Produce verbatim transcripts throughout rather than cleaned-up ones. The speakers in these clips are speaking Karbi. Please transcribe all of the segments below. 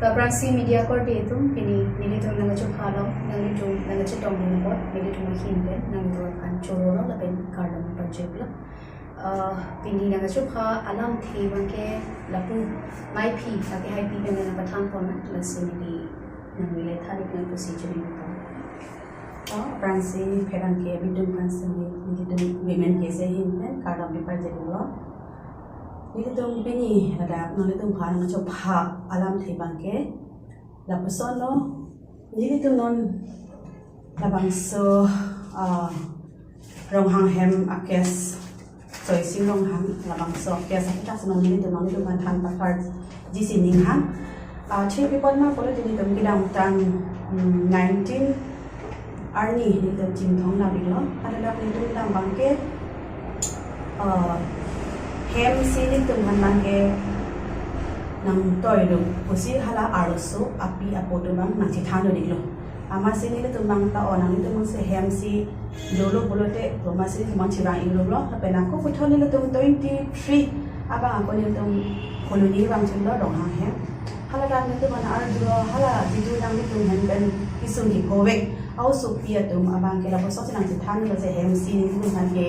Aphrangsi media korte atum, pini nelitum nangkachopha along, nanglitum nangkachetongdun apot, nelitum ahin pen nanglitum aphan choro lo lapen kardom pajirlo. Ah, pini nangkachopha alamthe abangke lapu maiphi, lake haipi pen nangpathan pon, lasi neli nangli le than ik nang pusi chini nangpon. Ah, aphrangsi pherangke abitung aphan si nelitum Women K S A ahin pen kardom pajirlo. Nelitum pini ladak nanglitum aphan nangkachopha alamthe abangke lapuson lo, nelitum non labangso, ah, Ronghang hem a-case, Joysing Ronghang, labangso case aputhak si non nelitum, nelitum aphan than paklarji si ning hang. Ah, thir pi apot ma pulote nelitum kedamtang, mm, nineteen arni nelitum Chinthong dam iklo. Hadak nelitum dam abangke, ah, hem si nelitum aphan abangke nangtoi do pusi hala arloso api apo atum abang nangchethan do iklo. Amatsi nelitum abang ta, o, nanglitum abang si hem si dolo pulote, amatsi nelitum abang chevang iklo lo. Lapen ako puthot nelitum twenty-three abang ako nelitum Phuloni vangchunlo Ronghang hem. Hala dak nelitum aphan arjulo, hala jitu nanglitum hem pen kesung kephovek a-osopi atum abangke lapuson si nangchethanlo je hem si nelitum aphan ke,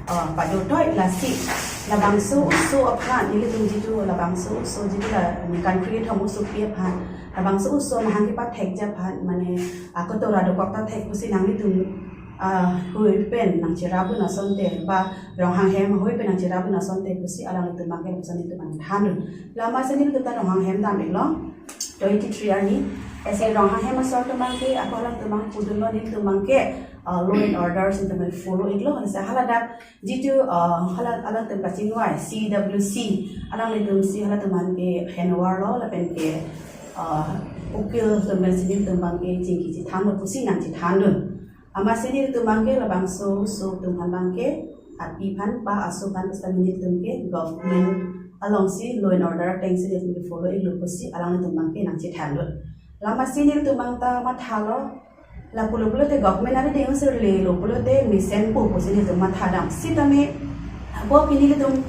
uh, padotoi, lasi labangso oso aphan, nelitum jitu labangso oso jitu la ningkan kre-thom osopi aphan, labangso oso amahang kepathekji aphan, mane, ah, kotora dokok ta thek pusi nanglitum, ah, hui pen nangcherapdun asonte, ba Ronghang hem hui pen nangcherapdun asonte pusi alanglitum abangke lapuson nelitum aphan thandun. Amatsi nelitum ta Ronghang hem dam iklo, twenty-three arni. Lasi Ronghang hem asor atum abangke, ako alangtum abang pudunlo, nelitum abangke, ah, law and order si nelitum follow iklo. Lasi hala dak jitu, ah, hala alangtum kachinghon C W C, alanglitum si halatum aphan ke henvar lo lapen ke, ah, ukil atum pen si nelitum abangke chingki chethanlo pusi nangchethandun. Amatsi nelitum abangke labangso oso atum aphan abangke, api aphan, pa aso aphan, seta nelitum ke government alongsi law and order ateng si nelitum ke follow iklo pusi alanglitum abangke nangchethandun. Amatsi nelitum abang ta mathalo, lapu lo pulote government ari deng sir le lo pulote mesenpo pusi nelitum matha dam. Sitame ako pini nelitum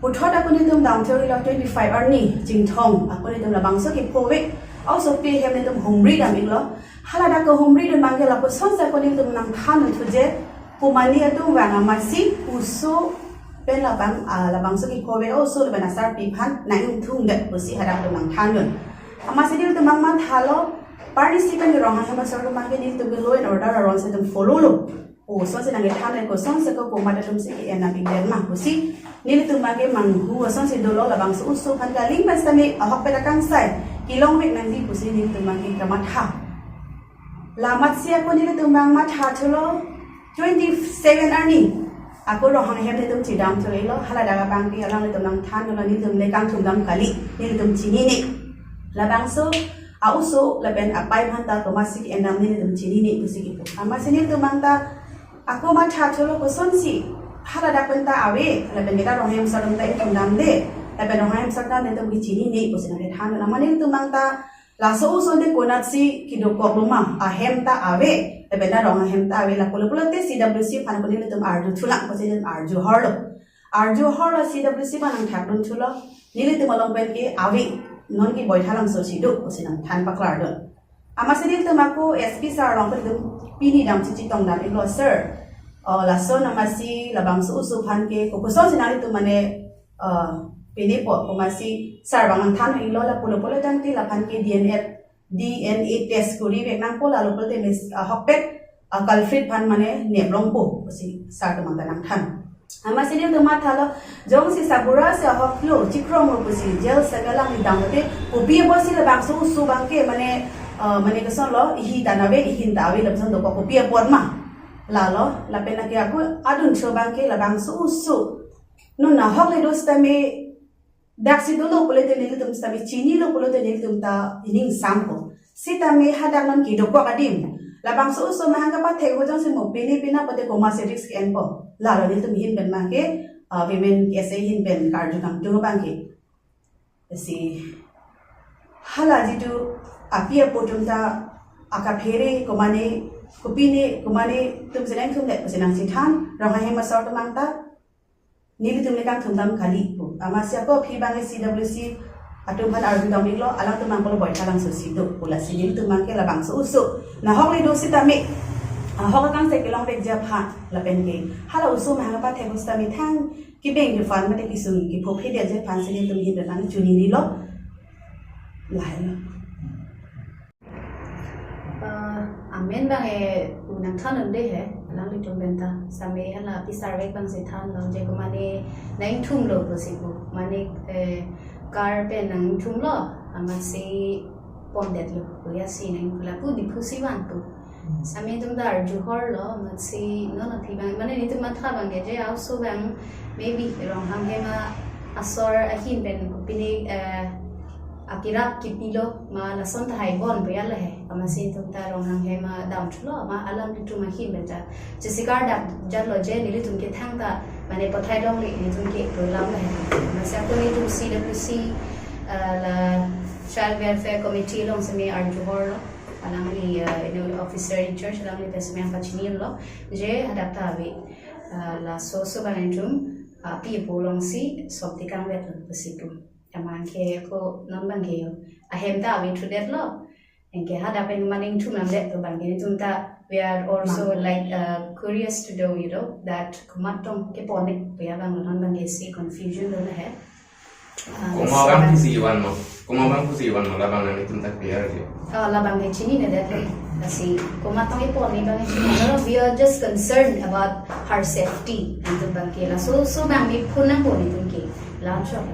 puthot ako nelitum dam theory lo twenty-five arni Chinthong ako nelitum labangso kephovek a-osopi ahem nelitum humri dam iklo. Hala dak kehumridun abangke lapuson si ako nelitum nangthan thuji, komane atum vang amatsi oso pen labang, ah, labangso kephovek a-oso lapen asarpi aphan nang-ingthung det pusi hadak nelitum nangthandun. Amatsi nelitum abang mathalo, parnisi pen Ronghang hem asor atum abangke nelitum ke law and order aron si nelitum follow lo. Kosonsi nangkethan, kosonsi ko komat atum si ke-en nang pik det ma pusi nelitum abangke manghu asonsi dolo, labangso oso aphan ke aling pen sitame ahokpet akangsai kelongvek nangji pusi nelitum abangke kamatha. Amatsi ako nelitum abang mathathulo, twenty-seven arni ako Ronghang hem nelitum chedam thulo, hala dak abangke alanglitum nangthandunlo, nelitum le kangthum dam kali, nelitum chinine. Labangso a-oso lapen apai aphan ta komatsi ke-en dam nelitum chinine pusi kipu. Amatsi nelitum abang ta ako mathathulo, kosonsi hala dak pen ta ave, lapen ke ta Ronghang hem asor atum ta ingthum damde, lapen Ronghang hem asor ta nelitum ke chinine pusi nangkethan. Amat nelitum abang ta laso oso te konatsi kedokok lo ma, ahem ta ave, lapen ta Ronghang hem ta ave, lapu lo pulote C W C aphan ako nelitum arjuthulang pusi nelitum arjuhorlo. Arjuhorlo, C W C aphan nangthakdun thulo, nelitum along pen ke ave, non ke Boithalangso si do pusi nangthan paklardun. Amatsi nelitum ako S P sir along pen nelitum pini damsi chetongdam iklo sir. O, lason amatsi labangso oso aphan ke kokosonsi nanglitum mane, eh, pini po komatsi sir abang nangthan iklo, lapu lo pulo tangte laphan ke D N A, D N A test korivek nangpo, lalo pulote mis, ah, ahokpet, ah, culprit aphan mane neplongpo pusi sir atum abang ta nangthan. Amatsi nelitum mathalo, jongsi sabura si ahoklo, chikronglo pusi jail cell along damlote, kopi apotsi labangso oso abangke mane, eh, mane kosonlo, ihi ta nave, ihin ta ave, lapuson dokok kopi apot ma. Lalo, lapen lake ako adun cho abangke labangso oso non ahokle do sitame, daksi dolo pulote nelitum sitame, chinilo pulote nelitum ta ining sampo. Sitame hadak non kedokok adim, labangso oso amahang kapathek ho jongsi mo pini pina pote komatsi risk enpo. Lalo nelitum ahin pen abangke, ah, Women K S A ahin pen karju kangtung abangke. Lasi hala jitu api apo atum ta akaphere komane, kopine, komane atum si nangthum det pusi nangchethan, Ronghang hem asor atum abang ta nelitum le kangthum dam kali pu. Amatsi ako aphi abangke C W C atum aphan arjudam iklo, alangtum aphan pulo boitha lang susi do pu. Lasi nelitum aphan ke labangso oso nahok le do sitame, ahok akangse kelongvekji aphan lapen ke hala oso mahang apathek sitame thang kebeng ke fund mate kesung kepho phedetji aphansi nelitum ahin pen nangchinilo. Lahelo. Eh, amen abang e unang than unde he, alanglitum pen ta. Same hala pisarvek abangsi thanlo je ko mane nangthumlo pusi pu. Mane, eh, car pen nangthumlo, amatsi pondetlo. Puya si nang pula pu Diphu si van pu. Same atum ta arjuhorlo, amatsi non aphi abang, mane nelitum matha abang ke je aoso abang, maybe Ronghang hem asor ahin pen kopine, eh, akirap kipilo ma lason tahai bon puya lahe. Amatsi nelitum ta Ronghang hem damthulo ma alanglitum ahin pen ta. Jesi kardak jatlo je nelitum ke thangta mane pathai longle nelitum ke program lahe. Amatsi ako nelitum C W C, eh, la Child Welfare Committee along same arjuhorlo. Alangli, eh, ino officer in charge alangli pen same nangpachinilo. Je hadak ta ave, eh, laso oso abang nelitum, ah, pi pu alongsi sop tekangveklo pusi pu. Amat ke ako non abang ke yo ahem ta ave thudetlo. Anke hadak pen mane nangthum nangdet abang ke nelitum ta, we are also, like, uh, curious to know, you know, that komat tong kepon-e puya abang non abang ke si confusion do lahe. Ah, Komat so abang pusi vanlo, komat abang pusi vanlo, labang nangtum ta clear je. Oh, labang ke chinine detlo. Lasi komat tong kepon-e abang chinine. No, we are just concerned about her safety. Nelitum abang ke laso oso abang ke phone nangpo nelitum ke. Launch of